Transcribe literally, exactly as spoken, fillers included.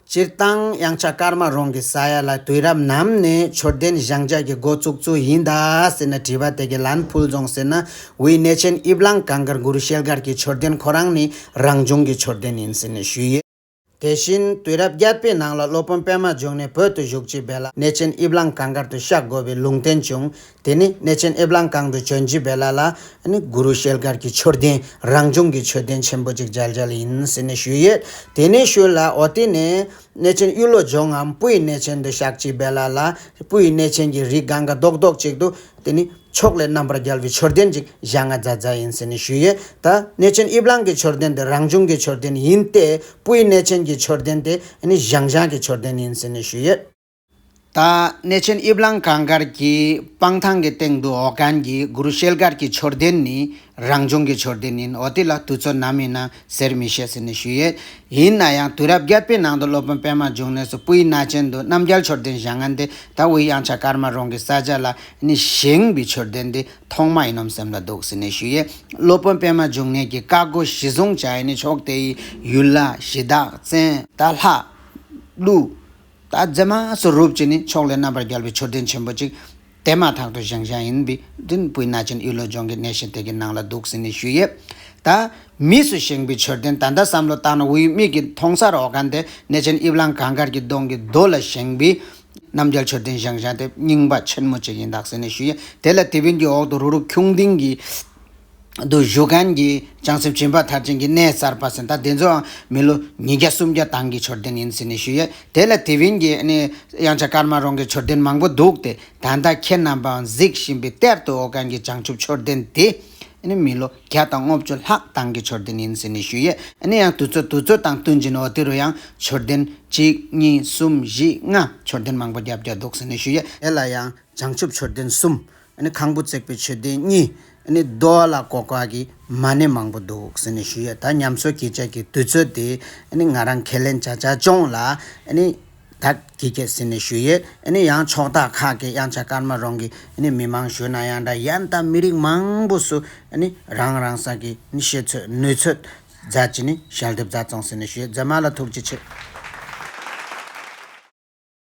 སྤྱིར་བཏང་དབྱངས་འཆར་ཀརྨ་རོང་གི་ས་ཡ་ལ་དུས་རབས་ནམ་ནས་མཆོད་རྟེན་བཞེངས་བྱ་གི་འགོ་བཙུགས་ཚུལ་ཡིན་ད་ཟེར་ན། དྲི་བ་དེ་གི་ལན་ཕུལ་རྫོང་ཟེར་ན། དབུས་གནས་ཆེན་ཨི་བླང་གངས་དཀར་གུ་རུ་ཤེལ་དཀར་གྱི་མཆོད་རྟེན་ཁོ་རང་ནི་རང་བྱུང་གི་མཆོད་རྟེན་ཡིན་ཟེར་ནས་ཞུས་ཡོད། དེ་བཞིན་དུས་རབས་བརྒྱད་པའི་ནང་ལ་སློབ་དཔོན་པད་མ་འབྱུང་གནས་བོད་དུ་བཞུགས་ཀྱི་བས་ལ། གནས་ཆེན་ཨི་བླང་གངས་དཀར་དུ་གཤེགས་དགོས་པའི་ལུང་བསྟན་བྱུང་། དེ་ནི་གནས་ཆེན་ཨི་བླང་གངས་དུ་བྱོན་གྱི་བས་ལ་ལ། ཨ་ནི་གུ་རུ་ཤེལ་དཀར་གྱི་མཆོད་རྟེན། རང་བྱུང་གི་མཆོད་རྟེན་ཆེན་པོ་ཅིག་མཇལ་མཇལ་ཡིན་ཟེར་ནས་ཞུས་ཡོད། དེ་ནས་ཞུས་ལ། འོ་དེ་ནས་གནས་ཆེན་གཡུ་ལོ་ལྗོངས་ངམ་སྤུའི་གནས་ཆེན་དུ་གཤེགས་ཀྱི་བས་ལ་ལ། སྤུའི་གནས་ཆེན་གྱི་རི་སྒང་ག་རྡོག་རྡོག་ཅིག་ཏུ། དེ་ནི་ཕྱོགས་ལས་རྣམ་པར་རྒྱལ་བའི་མཆོད་རྟེན་ཅིག་བཞེངས་ང་མཛད་མཛད་ཡིན་ཟེར་ནས་ཞུས་ཡོད། ད་གནས་ཆེན་ཨི་བླང་གི་མཆོད་རྟེན་དེ་རང་བྱུང་གི་མཆོད་རྟེན་ཡིན་ཏེ། སྤུའི་གནས་ཆེན་གྱི་མཆོད་རྟེན་དེ་ནི་བཞེངས་བཞེངས་ཀྱི་མཆོད་རྟེན་ཡིན་ཟེར་ནས་ཞུས་ཡོད། ད་གནས་ཆེན་ཨི་བླང་གངས་དཀར་གྱི་སྤང་ཐང་གི་སྟེང་དུ་འོག་ཁང་གི་གུ་རུ་ཤེལ་དཀར་གྱི་མཆོད་རྟེན་ནི་རང་བྱུང་གི་མཆོད་རྟེན་ཡིན། འོ་དེ་ལ་དུས་ཚོད་ནམ་ཡིན་ན་ཟེར་མི་ཤེས་ཟེར་ནས་ཞུས་ཡོད། ཡིན་ན་ཡང་དུས་རབས་བརྒྱད་པའི་ནང་དུ་སློབ་དཔོན་པད་མ་འབྱུང་གནས་སུ་སྤུའི་གནས་ཆེན་དུ་རྣམ་རྒྱལ་མཆོད་རྟེན་བཞེངས་ངན་དེ། ད་དབུས་དབྱངས་འཆར་ཀརྨ་རོང་གི་ས་ཆ་ལ་ནི་བཞེངས་པའི་མཆོད་རྟེན་དེ་ཐོག་མ་ཡིན་ནམ་སེམས་ལ་འདུག་ཟེར་ནས་ཞུས་ཡོད། སློབ་དཔོན་པད་མ་འབྱུང་གནས་ཀྱི་བཀའ་བསྒོ་གཞི་བཟུང་བྱས་ནས་ཕྱོགས་དེའི་ཡུལ་ལྷ་གཞི་བདག་བཙན་ད་ལྷ། ཀླུ། ད་རྫས་མ་སོགས་རུབ་ཅིག་ནི་ཕྱོགས་ལས་རྣམ་པར་རྒྱལ་བའི་མཆོད་རྟེན་ཆེན་པོ་ཅིག་དེ་མ་ཐག་ཏུ་བཞེངས་བཞེངས་ཡིན་པའི་འདི་སྤུའི་གནས་ཆེན་གཡུ་ལོ་ལྗོངས་ཀྱི་གནས་གཞི་དེ་གི་ནང་ལ་འདུག་ཟེར་ནས་ཞུས་ཡོད། ད་མིས་སུ་བཞེངས་པའི་མཆོད་རྟེན། ད་ལྟ་བསམ་བློ་བཏང་ན་དབུས་མིག་གི་མཐོང་སར་འོག་ཁང་དེ་གནས་ཆེན་ཨི་བླང་གངས་དཀར་གྱི་གདོང་གི་རྡོ་ལ་བཞེངས་པའི་རྣམ་རྒྱལ་མཆོད་རྟེན་བཞེངས་བཞེངས་དེ་རྙིང་པ་ཆེན་མོ་ཅིག་ཡིན་ད་ཟེར་ནས་ཞུས་ཡོད། དེ་ལ་དེ་བིན་གྱི་འོག་ཏུ་རུ་རུ་ཁྱུང་ལྡིང་གི་དུ་བཞུགས་མཁན་གྱི་བྱང་སེམས་སྦྱིན་པ་མཐར་ཕྱིན་གྱི་གནས་གསར་པ་ཟེར། ད་དེ་ཚོའང་མི་ལོ་ཉིས་བརྒྱ་སུམ་བརྒྱ་ཐང་གི་མཆོད་རྟེན་ཡིན་ཟེར་ནས་ཞུས་ཡོད། དེ་ལ་དེ་བིན་གྱི་ནི་དབྱངས་འཆར་ཀརྨ་རོང་གི་མཆོད་རྟེན་མང་པོ་འདུག་སྟེ། ད་ལྟ་ཁྱེད་རྣམ་པའང་གཟིགས་བཞིན་པའི་གཏེར་དུ་འོག་ཁང་གི་བྱང་ཆུབ་མཆོད་རྟེན་དེ་ནི་མི་ལོ་བརྒྱ་དང་ལྔ་བཅུ་ལྷག་ཐང་གི་མཆོད་རྟེན་ཡིན་ཟེར་ནས་ཞུས་ཡོད། ཨ་ནི་ཡང་དུས་ཚོད་དུས་ཚོད་དང་བསྟུན་གྱིན་འོ་དེ་རུ་ཡང་མཆོད་རྟེན་གཅིག་གཉིས་གསུམ་བཞི་ལྔ་མཆོད་རྟེན་མང་པོ་རྒྱབ་རྒྱབ་འདུག་ཟེར་ནས་ཞུས་ཡོད། དེ་ལ་ཡང་བྱང་ཆུབ་མཆོད་རྟེན་གསུམ། ཨ་ནི་ཁང་བུ་བརྩེགས་པའི་མཆོད་རྟེན་གཉིས། ཨ་ནི་རྡོ་ལ་བརྐོས་པ་གི་མ་ཎི་མང་པོ་འདུག་ཟེར་ནས་ཞུས་ཡོད། ད་ཉམས་གསོ་གི་ཆ་གི་དུས་ཚོད་དེ་ཨ་ནི་ང་རང་ཁས་ལེན་བྱ་བྱ་ཅོང་ལ་ཨ་ནི་ད་གི་གེ་ཟེར་ནས་ཞུས་ཡོད། ཨ་ནི་ཡང་ཕྱོགས་མཐའ་ཁག་གི་དབྱངས་འཆར་ཀརྨ་རོང་གི་ཨ་ནི་མི་མང་ཞུ་ན་ཡང་འདྲ། ཡང་ད་མི་རིགས་མང་པོ་སུ་ཨ་ནི་རང་རང་ས་གི་ཨ་ནི་ཤེས་ཚོད་ནུས་ཚོད་མཛད་ཅི་ནི་ཞལ་འདེབས་མཛད་སོང་ཟེར་ནས་ཞུས་ཡོད། མཛད་མ་ལ་ཐུགས་རྗེ་ཆེ།